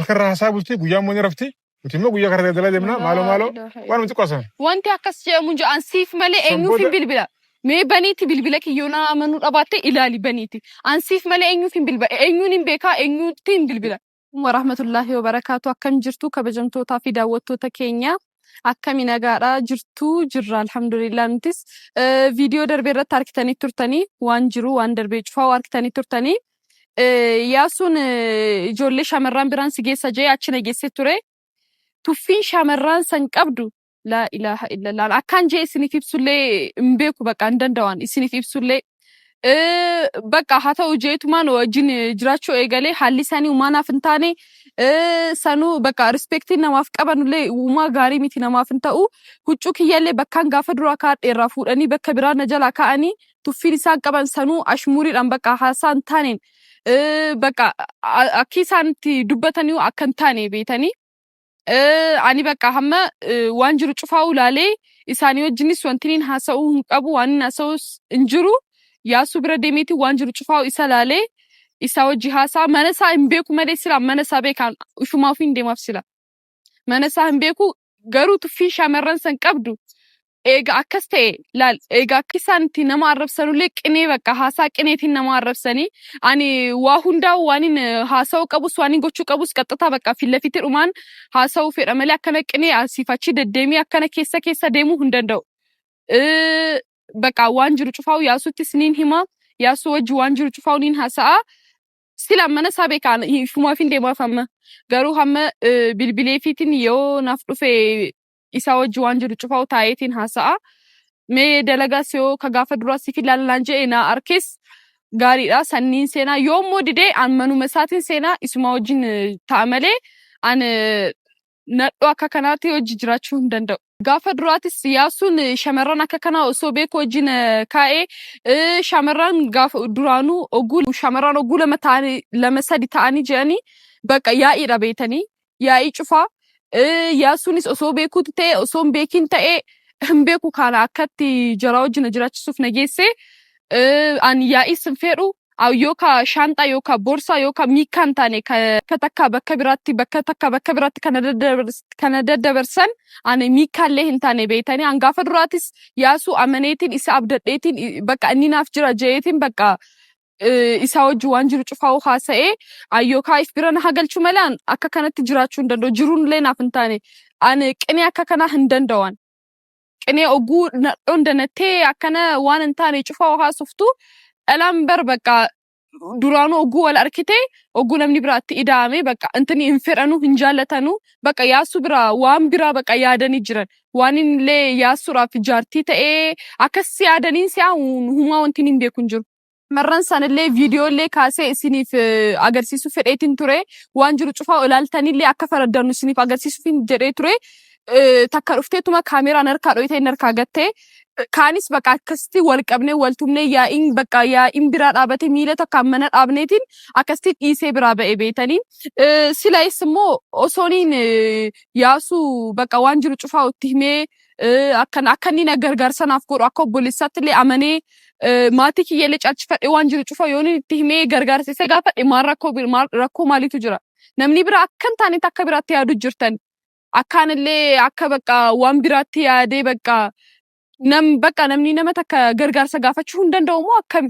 Halkan irraa haasaa bulti, guyyaa immoo ni rafti. Nuti immoo guyyaa karaa daldalaa deemna. Maaloo maaloo waan nuti qosan. Wanti akkas jedhamu hin jiru. An siif malee eenyuuf hin bilbila. Mee baniiti bilbila kiyyoo na amanuu dhabaatte ilaali baniiti. An siif malee eenyuuf hin bilbila. Eenyuun hin beekaa eenyuutti hin bilbila. Warahmatullaahi wabarakaatu akkam jirtu kabajamtootaa fi daawwattoota keenya akkami nagaadha jirtu jirra alhamdulillah nutis viidiyoo darbee irratti argitanii turtanii waan jiru waan darbee cufaa argitanii turtanii Yaasuun ijoollee shamarran biraan si geessa jee achi na geessee ture. Tuffiin shamarraan san qabdu laa ilaaha illallah. Akkaan jee isiniif ibsullee hin beeku bakka hin danda'an isiniif ibsullee. Bakka haa ta'u jeetumaan wajjin jiraachuu eegalee haalli isaanii uumaa naaf hin taane sanuu bakka rispeektiin namaaf qabanullee uumaa gaarii miti namaaf hin ta'u. Huccuu kiyyallee bakkaan gaafa duraa kaadhe irraa fuudhanii bakka biraa na jalaa kaa'anii tuffiin isaan qaban sanuu ashmuuriidhaan bakka haasaa hin taaneen bakka akki isaan itti dubbatanii akka hin taane beetanii. Ani bakka hamma waan jiru cufaa ulaalee isaanii wajjinis wanti inni haasa'uu hin qabu waan inni haasa'us hin jiru. Yaasuu bira deemeeti waan jiru cufaa isa laalee isaa wajji haasaa mana isaa hin beeku malee sila mana isaa beekaan ishumaa ofiin deemaaf sila. Mana isaa hin beeku garuu tuffii shamarran san qabdu eega akkas ta'e laal eega akka isaan itti nama arrabsanullee qinee bakka haasaa qineetiin nama arrabsanii ani waa hundaa waan haasa'uu qabus waan gochuu qabus qaxxataa bakka fillafitti dhumaan haasa'uu fedha malee akkana qinee asiif achi deddeemee akkana keessa keessa deemuu hin danda'u. Bakka waan jiru cufaa'u yaasuttis niin hima yaasuu wajji waan jiru cufaa'u niin haasa'a. Sila mana isaa beekaan ishumaaf hin deemaaf amma. Garuu hamma bilbileefiitiin yoo naaf dhufe isaa wajji waan jiru cufaa'u taa'eetiin haasa'a. Mee dalagaas yoo ka gaafa duraa siif ilaalan jedhe naa arkes gaariidha sanniin seenaa yoo immoo didee an manuma isaatiin seenaa isuma wajjin ta'a malee an nadhoo akka kanaatti hojii jiraachuu hin danda'u. Gaafa duraatis Yaasuun shamarran akka kanaa osoo beeku wajjin kaa'ee shamarran gaafa duraanuu oguu shamarran oguu lama ta'anii lama sadi ta'anii jedhanii bakka yaa'iidha beetanii yaa'ii cufaa Yaasuunis osoo beekuuti ta'e osoo hin beekin ta'e hin beeku kana akkatti jaraa wajjin jiraachisuuf na geesse ani yaa'iis hin fedhu yookaan shaanxaa yookaan boorsaa yookaan miikkaa hin taane bakka takkaa bakka biraatti bakka takkaa bakka biraatti kana daddabarsan ani miikkaallee hin taane beektanii an gaafa duraatis Yaasuu amaneetiin isa abdadheetiin bakka inni naaf jira jeetiin bakka isaa wajjin waan jiru cufaa'uu haasa'ee yookaan if bira na hagalchuu malee an akka kanatti jiraachuu hin danda'u jiruun illee naaf hin taane ani qinee akka kanaa hin danda'u. Qinee oguu nadhoon danattee akkana waan hin taane cufaa'uu haasoftu dhalaan bar bakka duraanuu oguu wal arkite oguu namni biraatti ida'ame bakka intini hin fedhanu hin jaallatanu bakka yaasuu biraa waan biraa bakka yaadanii jiran waan illee yaasuudhaaf jaartii ta'ee akkas yaadaniin si'a humaa wanti hin beeku hin jiru. Shamarran sanillee viidiyoolee kaasee isiniif agarsiisuu fedheetiin ture waan jiru cufaa ilaaltanillee akka faraddannu isiniif agarsiisuuf jedhee ture. Takka dhufteetuma kaameraan harkaa dhoyitee inni harkaa gattee kaanis bakka akkasitti wal qabnee wal tumnee yaa'iin bakka yaa'iin biraa dhaabate miila tokko mana dhaabneetiin akkasitti dhiisee biraa ba'e beetanii. Silaayis immoo osooniin yaasuu bakka waan jiru cufaa itti himee akkan akka inni na gargaarsa naaf godhu akka obboleessaatti illee amanee maatii kiyya illee caalchifadhee waan jiru cufa yoon itti himee gargaarsa isa gaafadhe maal rakkoo maal rakkoo maaliitu jira. Namni biraa akka hin taanetti akka biraatti yaadu jirtan. Akkaan illee akka bakka waan biraatti yaadee bakka nam bakka namni nama takka gargaarsa gaafachuu hin danda'u moo akkami?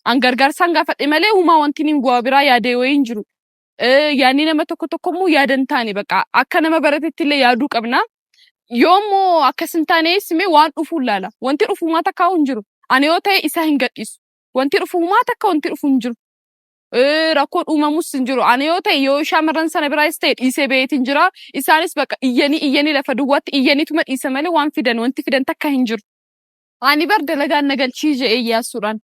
An gargaarsaan gaafadhe malee humaa wanti inni bu'aa biraa yaadee wayii hin jiru. Yaadni nama tokko tokko immoo yaada hin taane bakka akka nama baratetti illee yaaduu qabna. Yoo immoo akkas hin taane simee waan dhufu ilaala. Wanti dhufu humaa takka hin jiru. Ani yoo ta'e isa hin gadhiisu. Wanti dhufu humaa takka wanti dhufu hin jiru. Rakkoon uumamus hin jiru. Ani yoo ta'e yoo shamarran sana biraas ta'e dhiisee baheetiin jira. Isaanis bakka iyyanii iyyanii lafa duwwaatti iyyaniituma dhiisa malee waan fidan wanti fidan takka hin jiru. Ani bar dalagaan na galchii je'ee yaasuudhaan.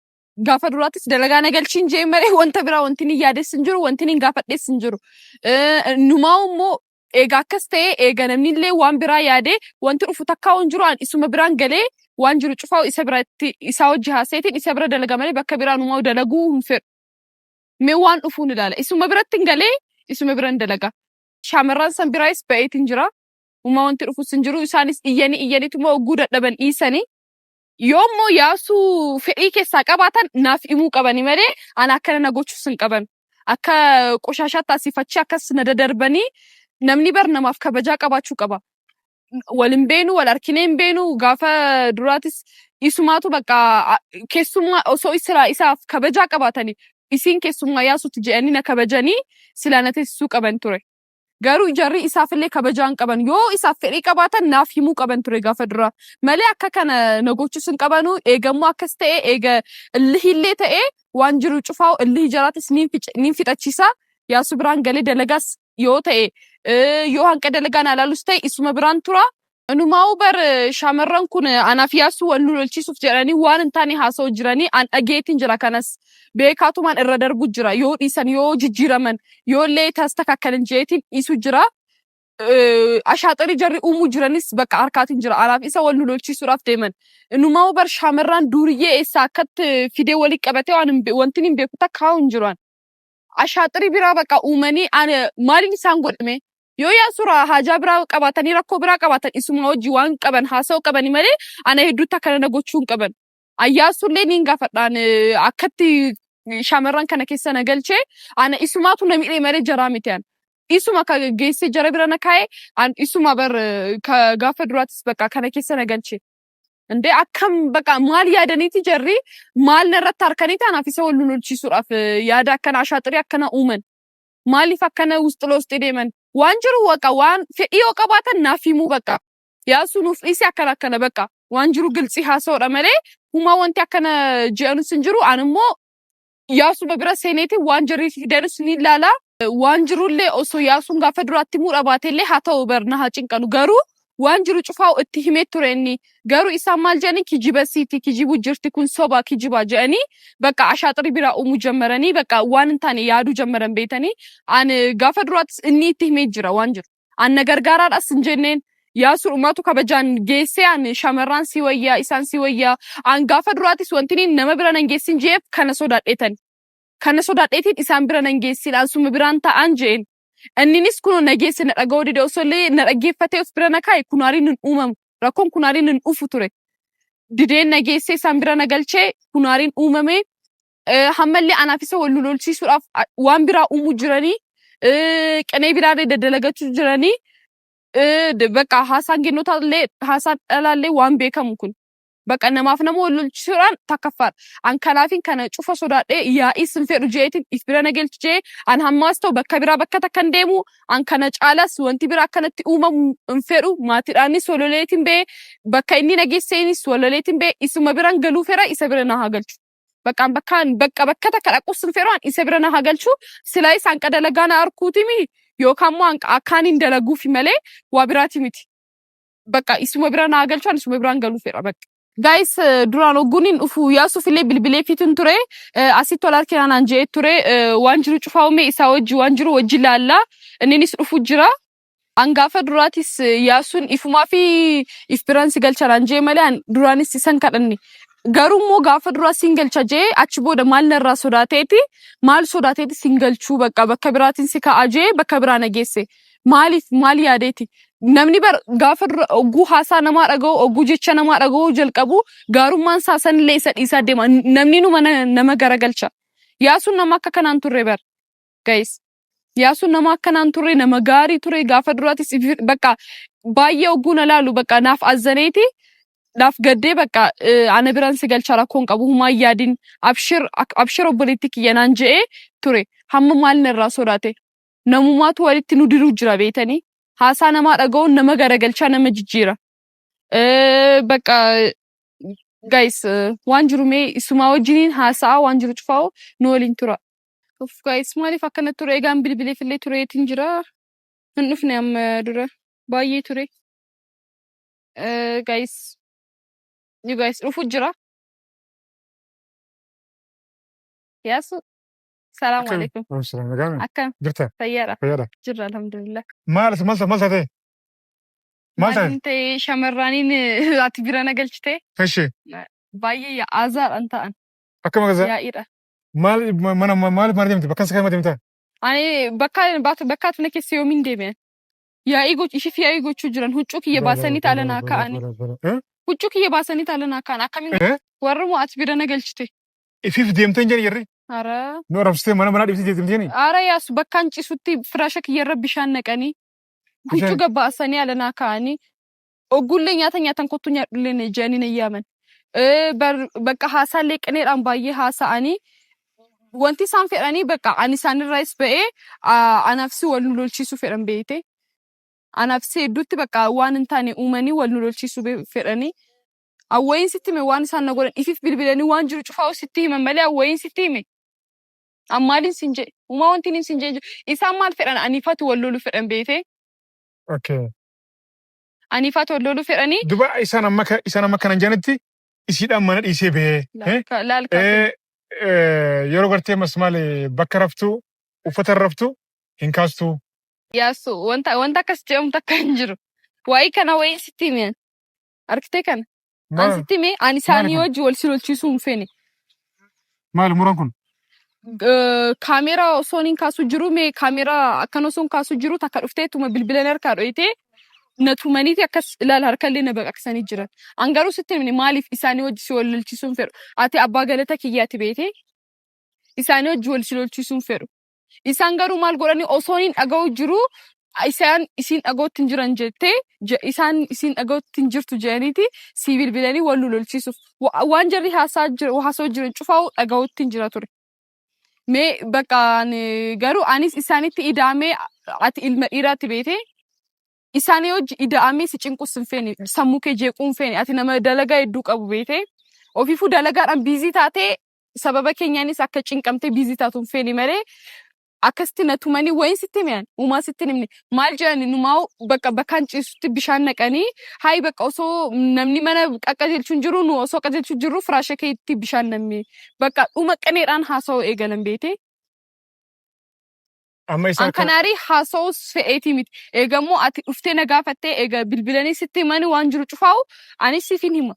Gaafa duraattis dalagaa na galchiin je'ee malee wanta biraa wanti inni yaades hin jiru wanti inni gaafadhes hin jiru. Numaa immoo eega akkas ta'e eega namni illee waan biraa yaadee wanti dhufu takkaa hin jiru an isuma biraan galee waan jiru cufaa isa biratti isaa wajji haaseetiin isa bira dalaga malee bakka biraa numaa dalaguu hin fedhu. Mee waan dhufuun ilaala. Isuma biratti hin galee isuma biran dalaga. Shamarran san biraayis ba'eetiin jira. Uumaa wanti dhufus hin jiru. Isaanis iyyanii iyyaniituma ogguu dadhaban dhiisanii. Yoo immoo yaasuu fedhii keessaa qabaatan naaf himuu qabani malee ana akkana na gochuus hin qaban. Akka qoshaashaatti asiif achi akkas na dadarbanii namni bar namaaf kabajaa qabaachuu qaba. Wal hin beenu, wal arkinee hin beenu gaafa duraatis isumaatu bakka keessummaa osoo isaaf kabajaa qabaatanii isiin keessummaa Yaasuuti jedhanii na kabajanii silaa na teessisuu qaban ture. Garuu jarri isaafillee kabajaa hin qaban. Yoo isaaf fedhii qabaatan naaf himuu qaban ture gaafa duraa. Malee akka kana na gochuu hin qabanu. Eegammoo akkas ta'e eega illihillee ta'e waan jiru cufaa'u illihii jaraatis niin fixachiisa. Yaasuu biraan galee dalagaas yoo ta'e yoo hanqa dalagaa na ilaalus ta'e isuma biraan tura. Inumaa'uu bar shamarran kun anaaf Yaasuu wal nu lolchiisuuf jedhanii waan hin taane haasa'u jiranii an dhageetiin jira kanas beekaatumaan irra darbu jira yoo dhiisan yoo jijjiiraman yoo illee tastakakkalan jeetiin dhiisu jira. Ashaaxarii jarri uumuu jiranis bakka harkaatiin jira anaaf isa wal nu lolchiisuudhaaf deeman. Inumaa'uu bar shamarran duuriyyee eessaa akkatti fidee walii qabatee waan wanti hin beeku takka hin jiru. Ashaaxirii biraa bakka uumanii maaliin isaan godhame? Yoo Yaasuraa haajaa biraa qabaatanii rakkoo biraa qabaatan isuma wajji waan qaban haasa'uu qabani malee ana hedduutti akkana na gochuu hin qaban. Ayyaasullee niin gaafadhaan akkatti shamarran kana keessa na galchee ana isumaatu na miidhee malee jaraa miti an. Isuma ka geessee jara bira na kaa'e an isuma bar ka gaafa duraatis bakka kana keessa na galche. Indee akkam bakka maal yaadaniiti jarri maal narratti harkaniiti anaaf isa wal lolchiisuudhaaf yaada akkana ashaaxirii akkana uuman. Maaliif akkana wusti loosxii deeman? Waan jiru waqa waan fedhii yoo qabaatan naaf himuu bakka. Yaasuu nuuf dhiisi akkana akkana bakka. Waan jiru gilxii haasa'uudha malee humaa wanti akkana je'anus hin jiru. An immoo Yaasuma bira seeneeti waan jarri fidanus ni ilaala. Waan jirullee osoo Yaasuun gaafa duraatti himuu dhabaatellee haa ta'u bar na haa cinqanu. Garuu waan jiru cufaa itti himee ture inni. Garuu isaan maal jedhanii kijiba siiti kijibuu jirti kun soba kijiba jedhanii bakka ashaaxirii biraa uumuu jammaranii bakka waan hin taane yaaduu jammaran beetanii. Ani gaafa duraattis inni itti himee jira waan jiru. An na gargaaraadhas hin jenneen. Yaasuu dhumaatu kabajaan geessee an shamarraan si wayyaa isaan si wayyaa. An gaafa duraatis wanti inni nama bira nan geessin jeef kana sodaadheetan. Kana sodaadheetiin isaan bira nan geessin an suma biraan ta'an jeen. Inninis kunoo na geesse na dhaga'uu dide osoo illee na dhaggeeffatee of bira na kaa'e kunaariin hin uumamu. Rakkoon kunaariin hin dhufu ture. Dideen na geessee isaan bira na galchee kunaariin uumame. Hammallee anaaf isa wal lolchiisuudhaaf waan biraa uumuu jiranii qinee biraallee daddalagachuu jiranii bakka haasaan gennotaallee haasaan dhalaallee waan beekamu kun. Bakka namaaf nama wal lolchisuudhaan takkaffaadha. An kanaafin kana cufa sodaadhee yaa'ii sin fedhu jeetiin if bira na galchi jee an hammaas ta'u bakka biraa bakka takka hin deemu an kana caalaas wanti biraa akkanatti uumamu hin fedhu maatiidhaanis waloleetiin ba'e bakka inni na geesseenis waloleetiin ba'e isuma biran galuu fedha isa bira na haa galchu. Bakka an bakkaan bakka bakka takka dhaquus hin fedhu an isa bira na haa galchu silaa isaan qadalagaa na arkuutimi yookaan immoo akkaan hin dalaguufi malee waa biraati miti. Bakka isuma bira naa galchu ani isuma biraan galuu fedha bakka. Guys duraan ogguun hin dhufu Yaasuuf illee bilbilee fiitin ture asitti wal harkina naan je'ee ture waan jiru cufaa uumee isaa wajji waan jiru wajji laalla inninis dhufu jira. An gaafa duraatis Yaasuun ifumaa fi if biraan si galcha naan je'e malee an duraanis isan kadhanne. Garuu immoo gaafa duraa siin galcha je'e achi booda maal narraa sodaateeti maal sodaateeti siin galchuu bakka bakka biraatiin si ka'a je'e bakka biraa na geesse. Maaliif maal yaadeeti? Namni bar gaafa dura ogguu haasaa namaa dhaga'u ogguu jecha namaa dhaga'uu jalqabu gaarummaan isaa sanillee isa dhiisaa deema. Namni numa nama garagalcha. Yaasuun nama akka kanaan turre bar. Guys. Yaasuun nama akkanaan turre nama gaarii ture gaafa duraatis bakka baay'ee ogguu na laalu bakka naaf azzaneeti naaf gaddee bakka ana biraan si galcha rakkoon qabu humaa hin yaadin abshir abshir obboleettii kiyya naan je'ee ture hamma maal narraa sodaate namumaatu walitti nu diruu jira beetanii haasaa namaa dhaga'uun nama garagalchaa nama jijjiira. Bakka guys waan jiru mee isumaa wajjiniin haasa'aa waan jiru cufaa'u nu waliin tura. Uff guys maaliif akkana ture egaan bilbileef illee tureetiin jira. Hin dhufne amma dura baay'ee ture. Guys you guys dhufu jira. Yaasu salaamu Akkam? alaikum. Waalaikum nagaan. Akkam Jirta? fayyaadha Fayyaadha. jirra alhamdulillah. Maal maal maal taate? Maal taate? Maalin ta'e shamarraaniin ati bira na galchite Eshi. baay'ee aazaadhaan ta'an Akkam akkasa? yaa'iidha. Maal mana maaliif mana deemte? Bakka sakkaa deemta? Ani bakka baatu bakka ati na keessa yoomiin deeme? Yaa'ii goch ishiif yaa'ii gochuu jiran huccuu kiyya baasanii taala naa kaa'ani. Huccuu kiyya baasanii taala naa kaa'an akkamiin Eh? warri moo ati bira na galchite? Ifiif deemtee hin jedhe jarri. Ara. Nu arrabsitee mana manaa dhiibsitee jirti miti. Ara Yaasu, bakkaan ciisutti firaasha kiyyarra bishaan naqanii huccuu Bishaan gabbaasanii ala naa kaa'anii oggullee nyaata nyaatan kottu nyaadhullee na jedhanii na yaaman. Bakka haasaallee qineedhaan baay'ee haasa'anii wanti isaan fedhanii bakka ani isaanirraas ba'ee anaaf si wal nu lolchiisuu fedhan beeyte. Anaaf si hedduutti bakka waan hin taane uumanii wal nu lolchiisuu fedhanii. Awwayin sitti hime, waan isaan na godhan ifiif bilbilanii waan jiru cufaa sitti himan malee awwayin sitti hime. Ammaaliin sin jedhe uumaa wanti inni sin jedhe isaan maal fedhan, aniifatu wal loluu fedhan beeyte. Aniifatu wal loluu fedhanii. Duba isaan amma kanan jedhanitti isiidhaan mana dhiisee bahee. Laalka laalka kun. Yeroo gartee mas maali bakka raftu, uffata raftu hin kaastu. Yaasu, wanta akkas jedhamu takka hin jiru. Waa'ee kana waa'ee sitti hime. Argitee kana? An Maal sitti hime, ani maali isaanii kun? wajji wal si lolchiisuu hin feene. Maali muraan kun? Kaameeraa osoo hin kaasuu jiru, mee kaameeraa akkan osoo hin kaasuu jiru takka dhufteetuma bilbilan harkaa dhoyitee na tumaniiti akkas ilaala, harkallee na baqaqsanii jiran. An garuu sitti himne, maaliif isaanii wajji si wal lolchiisuu hin fedhu. Ati abbaa galata kiyyaati beetee, isaanii wajji wal si lolchiisuu hin fedhu. Isaan garuu maal godhanii, osoo hin dhaga'u jiru isaan isiin dhaga'utti hin jiran jettee isaan isiin dhaga'utti hin jirtu jedhaniiti si bilbilanii wal nu lolchiisuuf. Waan jarri haasaa jiru haasa'u jiran cufaa'u dhaga'utti hin jira ture. Mee bakka ani garuu anis isaanitti ida'amee, ati ilma dhiiraatti beetee, isaanii wajji ida'amee si cinqus hin feene, sammuu kee jeequu hin feene. Ati nama dalagaa hedduu qabu beetee, ofiifuu dalagaadhaan busy taatee sababa keenyaanis akka cinqamtee busy taatu hin feene malee akkasitti na tumanii wayin sitti himan uumaa sitti hin himne. Maal jedhani, numaa bakka bakkaan ciisutti bishaan naqanii, hayi bakka osoo namni mana qaqqajeelchuu hin jiru, nu osoo qajeelchuu jirru firaasha keetti bishaan namni bakka dhuma qineedhaan haasa'uu eegalan beete. Amma isaan An kanaarii haasa'uus fe'eetii miti. Eegammoo ati dhuftee na gaafattee, eega bilbilanii sitti himanii waan jiru cufaa'u anis siif hin hima.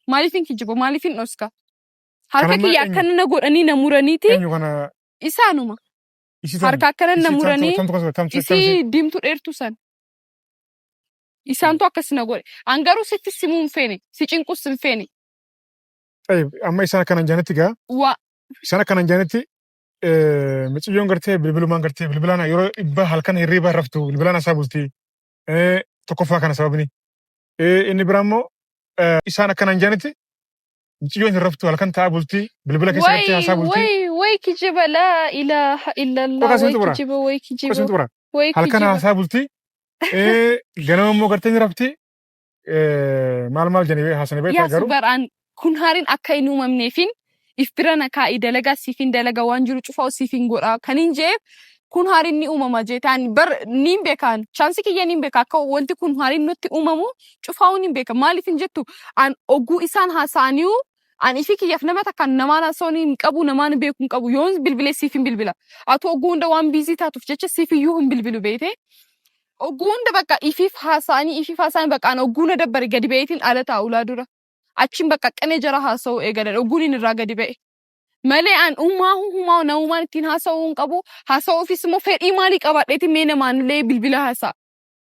Maaliif hin kijiba? Maaliif hin dhoska? Harka Kanamma kiyya eenyu? akkana na godhanii na muraniiti. Eenyu kana? Isaanuma. Isii tam Harka akkana na isii tamtu muranii tamtu tamtu tamtu? Isii diimtuu dheertuu san. Isaantu akkas na godhe. An garuu sitti simuu hin feene. Si cinqus hin feene. Tayyib, amma isaan akkanan jedhanitti gaa Waa isaan akkanan jedhanitti miciyyoon gartee bilbilumaan gartee bilbilaan yeroo dhibba halkan hirriiba raftu bilbilaan isaa bulti. Tokkoffaa kana sababni. Inni biraa immoo isaan akkanan jedhanitti miciyyoon hin raftu, halkan taa'aa bulti, bilbila keessa gartee Way haasaa bulti. Way way, kijiba, laa ilaaha illallah. Qofa way isin xumura. Kijiba, way Qofa kijiba. isin xumura. Way Halkan kijiba. haasaa bulti. Ganama immoo gartee ni rafti. Maal maal jedhanii haasanii beektaa Yaasu, garuu. Bar'aan kun haariin akka hin uumamneefin if bira na kaa'ii, dalagaa siifin dalaga, waan jiru cufaa siifin godha kan hin jeef. Kun haariin ni uumama jeetaan bar niin beekaan, chance kiyya niin beeka, akka wanti kun haariin nutti uumamu cufaa'uu niin beeka. Maaliif hin jettu, an oguu isaan haasa'aniiyu an ifi kiyyaaf nama takkaan namaan haasa'uu hin qabu, namaan beeku hin qabu. Yoon bilbilee siif hin bilbila, atu oguu hunda waan busy taatuuf jecha siif iyyuu hin bilbilu beete. Oguu hunda bakka ifiif haasa'anii ifiif haasa'anii bakka an oguu na dabbare gadi ba'eetiin ala taa'u ulaa dura. Achiin bakka qanee jara haasa'uu eegalan ogguun inni irraa gadi ba'e. Malee an uumaa humaa namumaan ittiin haasa'uu hin qabu. Haasa'uufis immoo fedhii maalii qabaadheetiin mee namaan illee bilbila haasa'a?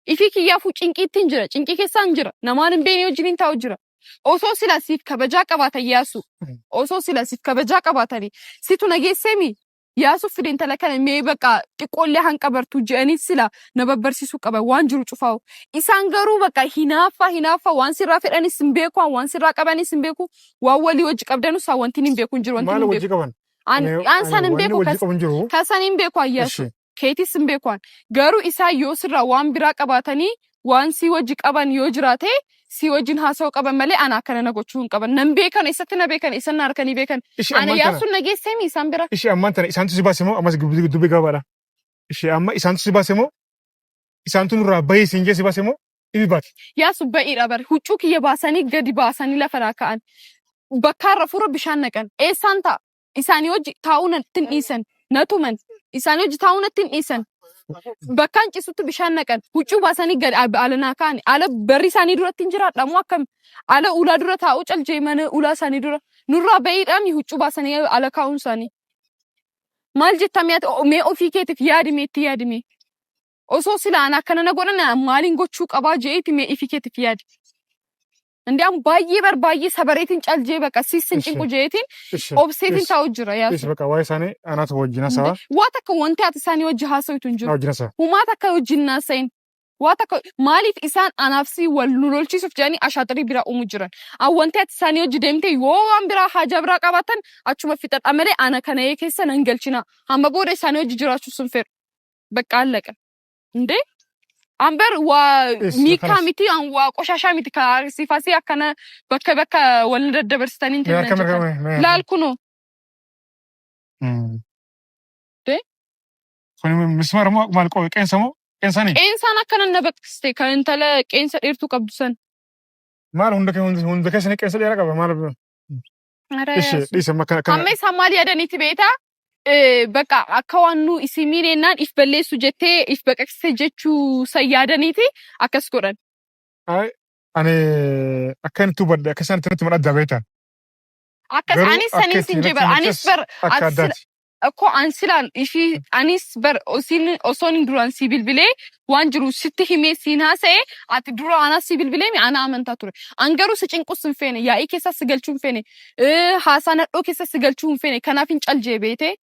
Ifii kiyyaafuu cinqiittiin jira. Cinqii keessaan jira. Namaan hin beekne wajjin taa'u jira. Osoo sila siif kabajaa qabaatan Yaasu. Osoo sila siif kabajaa qabaatanii. Situ nageesseemi. Yaasuu fide intala kana, mee bakka xiqqoollee hanqa bartuu jedhanii sila na babbarsiisuu qaban waan jiru cufaa'u. Isaan garuu bakka hinaaffaa hinaaffaa, waan sirraa fedhanis hin beeku, waan sirraa qabanis hin beeku, waan walii wajji qabdanus wanti hin beeku hin jiru, wanti Maal hin wajji beeku. qaban? An an san hin Wanni beeku wajji kas qaban jiru. kasan hin beeku Ayyaasu. Ishi. Keetis hin beeku an. Garuu isaan yoo sirraa waan biraa qabaatanii waan si wajji qaban yoo jiraate si wajjin haasa'uu qaban malee ana akkana na gochuu hin qaban. Nan beekan, eessatti na beekan, eessan na harkanii beekan. Ishi Ana ammaan tana Yaasuun na geesseemi isaan bira. Ishi ammaan tana isaantu si baase moo, ammas dubbii gabaabaadha. Ishi amma isaantu si baase moo, isaantu nurraa bahii siin jee si baase moo ifi baate? Yaasu, ba'iidha bari. Huccuu kiyya baasanii gadi baasanii lafa naa ka'an. Bakkaarra fuura bishaan naqan. Eessaan ta'a? Isaanii wajji taa'uu natti hin dhiisan. Na tuman. Isaanii wajji taa'uu natti hin dhiisan. Bakkaan ciisutti bishaan naqan. Huccuu baasanii gadi ala naa ka'an. Ala barri isaanii duratti hin jiraadha moo akkam? Ala ulaa dura taa'uu caljee mana ulaa isaanii dura. Nurraa ba'iidhaami huccuu baasanii ala kaa'uun isaanii. Maal jettaa mee ati? Mee ofii keetiif yaadi, mee itti yaadi mee. Osoo sila ana akkana na godhan maaliin gochuu qabaa jeeti, mee ifii keetiif yaadi. Indiyaan baay'ee bar baay'ee sabareetiin caljee baqa sis hin Ishi. cinqu jeetiin Ishi. obseetiin Ishi. taa'u jira Ishi yaasu. bakka waa'ee isaanii anaatu wajjin haasawaa. Waa takka wanti ati isaanii wajji haasawtu hin Na jiru. wajjin haasawa. Humaa takka wajjin naasayin. Waa takka maaliif isaan anaaf si wal nu lolchiisuuf jedhanii ashaaxirii biraa uumu jiran. An wanti ati isaanii wajji deemte yoo waan biraa haajaa biraa qabaatan achuma fixadha malee ana kana keessa nan galchina. Hamma booda isaanii wajji jiraachuuf sun fedhu. Bakka allaqa. Indee? An bar waa Is miikaa kanas. miti an waa qoshashaa miti ka siifasii akkana bakka bakka wal daddabarsitanii Mee hin harka mirga jettan. mee mee. Laal kunoo. Dee? Kun mismaara moo maal qoo qeensa moo qeensanii? Qeensaan akkana na baqsite kan intala qeensa dheertuu qabdu san. Maal hunda hunda keessanii qeensa dheeraa qaba maal Ara ishee yaasu. dhiisa amma kana kana Amma isaan maal yaadaniiti beektaa? Bakka akka waan nu isin miidhennaan if balleessu jettee if baqaqsite jechuu san yaadaniiti akkas godhan. Ay, ani akka inni hubadhe akka isaan itti madda beektaa. Akkas Garuu anis akka saniin itti sin natti jee bar anis himattes bar akka ati sila addaati. Akkoo an silaan ishii anis bar osin osoon duraan sii bilbilee waan jiru sitti himee siin haasa'e ati dura anaa sii bilbilee mi ana amantaa ture. An garuu si cinqus hin feene yaa'ii keessa si galchuu hin feene haasaa nadhoo keessa si galchuu hin feene kanaaf hin caljee beete.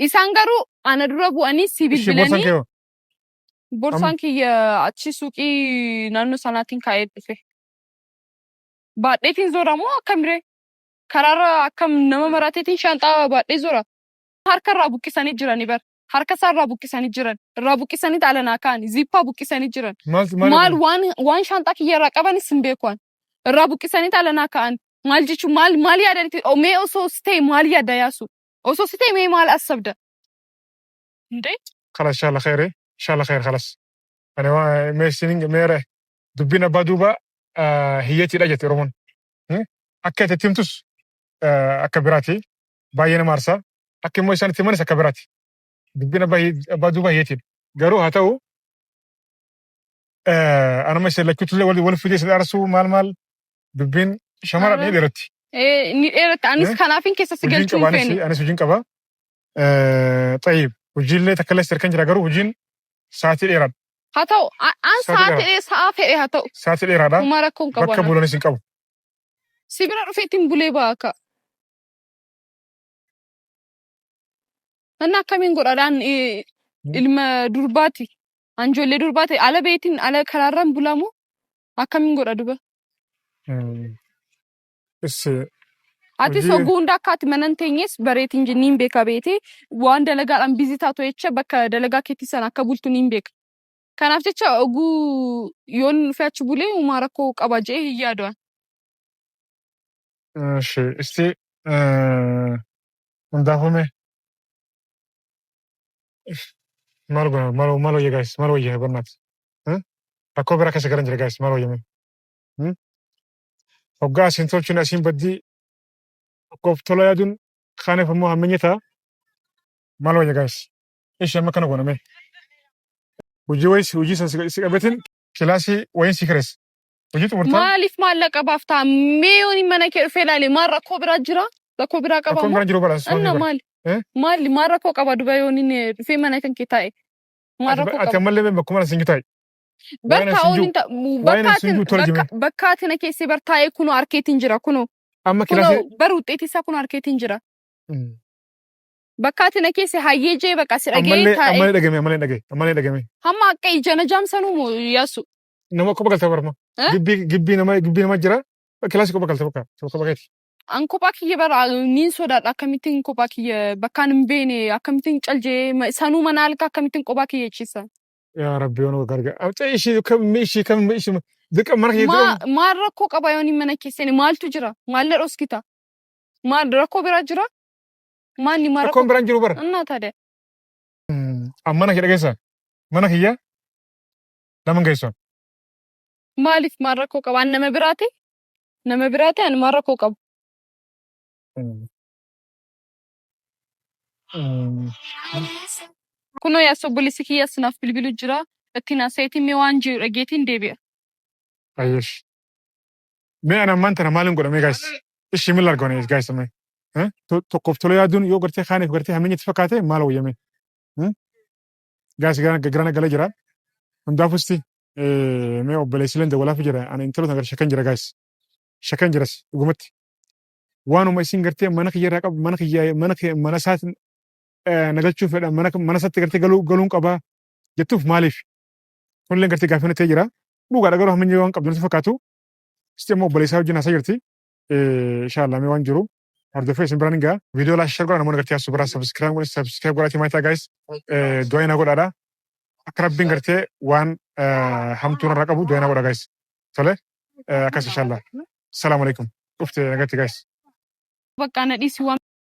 Isaan garuu ana dura bu'anii sii Ishii borsaan bilbilanii kee hoo? Borsaan kiyya achi suuqii naannoo sanaatiin kaa'ee dhufe. Baadheetiin zora moo akkamiree? Karaarra akkam nama maraateetiin shaanxaa baadhee zora. Harka irraa buqqisanii jirani bar. Harka isaa irraa buqqisanii jiran. Irraa buqqisanii ala naa kaa'ani. Ziippaa buqqisanii jiran. Maal maal Maal waan waan shaanxaa kiyya irraa qabanis hin beeku ani. Irraa buqqisanii ala naa kaa'ani. Maal jechuun maal maal yaadanitti mee osoo si ta'e maal yaadda yaasu? Osoo si ta'e mee maal assabda? Indee? خلاص ان شاء الله خير ان شاء الله خير خلاص انا mee sinin meere dubbiin abbaa duuba hiyyeetiidha jette Oromoon. Akka itti himtus akka biraati. Baay'ee nama aarsa. Akka immoo isaan itti himanis akka biraati. Dubbiin abbaa duuba hiyyeetiidha. Garuu haa ta'u anama isin lachuutu illee wal fidee isin aarsuu maal maal dubbiin shamara ni dheeratti. Ni dheeratte anis kanaafin keessa si Hojiin galchuu qaba hin anis feene. anis hojiin qaba. Xayyib hojiillee takka illee sirkan jira garuu hojiin sa'aatii dheeraadha. Haa ta'u an Sa'aatii sa'aatii dheeraadha. Sa'aa fedhe haa ta'u. Sa'aatii dheeraadha. Homaa rakkoo hin qabu Bakka anaan. bulanis hin qabu. Si bira dhufeetiin bulee ba'a akka. Nanna akkamiin godhadhaan ilma durbaati. An ijoollee durbaati ala beetiin ala karaarraan bulamu akkamiin godha duba. Issi Atis hojii hogguu hunda akka ati mana hin teenyes bareetiin niin beeka beetee waan dalagaadhaan bizii taatu jecha bakka dalagaa keetii sana akka bultu niin beeka. Kanaaf jecha oguu yoon dhufee achi bulee uumaa rakkoo qaba jedhee hin yaadu an. Ishi isti hundaafuu mee maal goona maal maal wayya guys maal wayya barnaati. Rakkoo biraa keessa galan jira guys maal wayya mee. Hoggaa asiin tolchuun asiin baddii tokkoof tola yaaduun kaaniif immoo hammeenya ta'a. Maal wayya guys. Ishi amma kana goona mee. Hojii wayii hojii san si qabeetiin kilaasii wayiin si kireessa. Hojii xumurtaan Maaliif maallaqa baaftaa? Mee yoon mana kee dhufee ilaale maal rakkoo biraa jira? Rakkoo biraa qaba rakkoon moo? biraan jiru bara Anna maali? Eh? Maali maal rakkoo qaba duba yoon inni dhufee mana kan kee taa'e? Maal rakkoo Ati qaba? ammallee bakkuma ana siin taa'e. Bar Waa'een as hin taa'uun jiru. hin ta'u. Waa'een as hin jiru tola jimee. Bakka ati na keessee bar taa'ee kunoo harkeetiin jira kunoo. Amma Kunoo kilaasii. bar wuxxeetii isaa kunoo harkeetiin jira. Bakka ati na keesse hayyee jee bakka si dhaga'ee Ammallee taa'ee. ammallee dhagame ammallee dhagame ammallee dhagame. Hamma akka ija na jaamsanuu moo yaasu? Nama kopha galta barma. Eh? Gibbii gibbii nama gibbii nama jira. Kilaasii kopha galta bakka kopha keeti. An kophaa kiyya bara niin sodaadha akkamittiin kophaa kiyya bakkaan hin beene akkamittiin caljee sanuu mana halka akkamittiin kophaa kiyya ciisa. Yaa Rabbi yoo nu gargaar. Abcee ishii kam ishii kam ishii dirqama mana kiyya Maa dirqama. maal rakkoo qaba yoon mana keessani maaltu jira maal na dhoskita maal rakkoo biraa jira maalni maal Rakkoon rakkoo biraan jiru bara. annaa taate. An mana kiyya dhageessa. Mana kiyya nama hin geessu. Maaliif maal rakkoo qaba an nama biraati nama biraati ani maal rakkoo qabu. Kunoo yaas obboleessi kiyyaas naaf bilbilu jira. Ittiin haasa'eetiin mee waan jiru dhageetiin deebi'a. Ayyesh. Mee ana ammaan tana maalin godha mee guys? Ishii mil argone guys mee. Tokkoof tola yaaduun yoo gartee kaaniif gartee hammeenya itti fakkaate maal wayya mee? Guys garana galee jira. Hundaafuu isti mee obboleessi leen dawwalaaf jira. Ani intalo tana shakkan jira guys. Shakkan jiras dhugumatti. Waanuma isin gartee mana kiyya irraa qabu, mana kiyya, mana kiyya, mana isaatiin na galchuu fedha, mana isaatti gartee galuu galuun qaba jettuuf maaliif? Kunillee gartee gaaffii natti ta'ee jira. Dhugaadha, garuu hamma waan qabdu natti fakkaatu. Sitti immoo obboleessaa wajjin haasaa jirti. Inshallah mee waan jiru hordofee isin biraan hin ga'a. Viidiyoo like, share godhaa. Namoonni gartee asuu biraa subscribe godhe, subscribe godhaatii maatii guys, du'aa na godhaadha. Akka Rabbiin gartee waan hamtuu narraa qabu du'aa na godha guys. Tole, akkas inshallah. Salaamu alaikum. Dhufte nagatti guys. Bakka na dhiisi waan.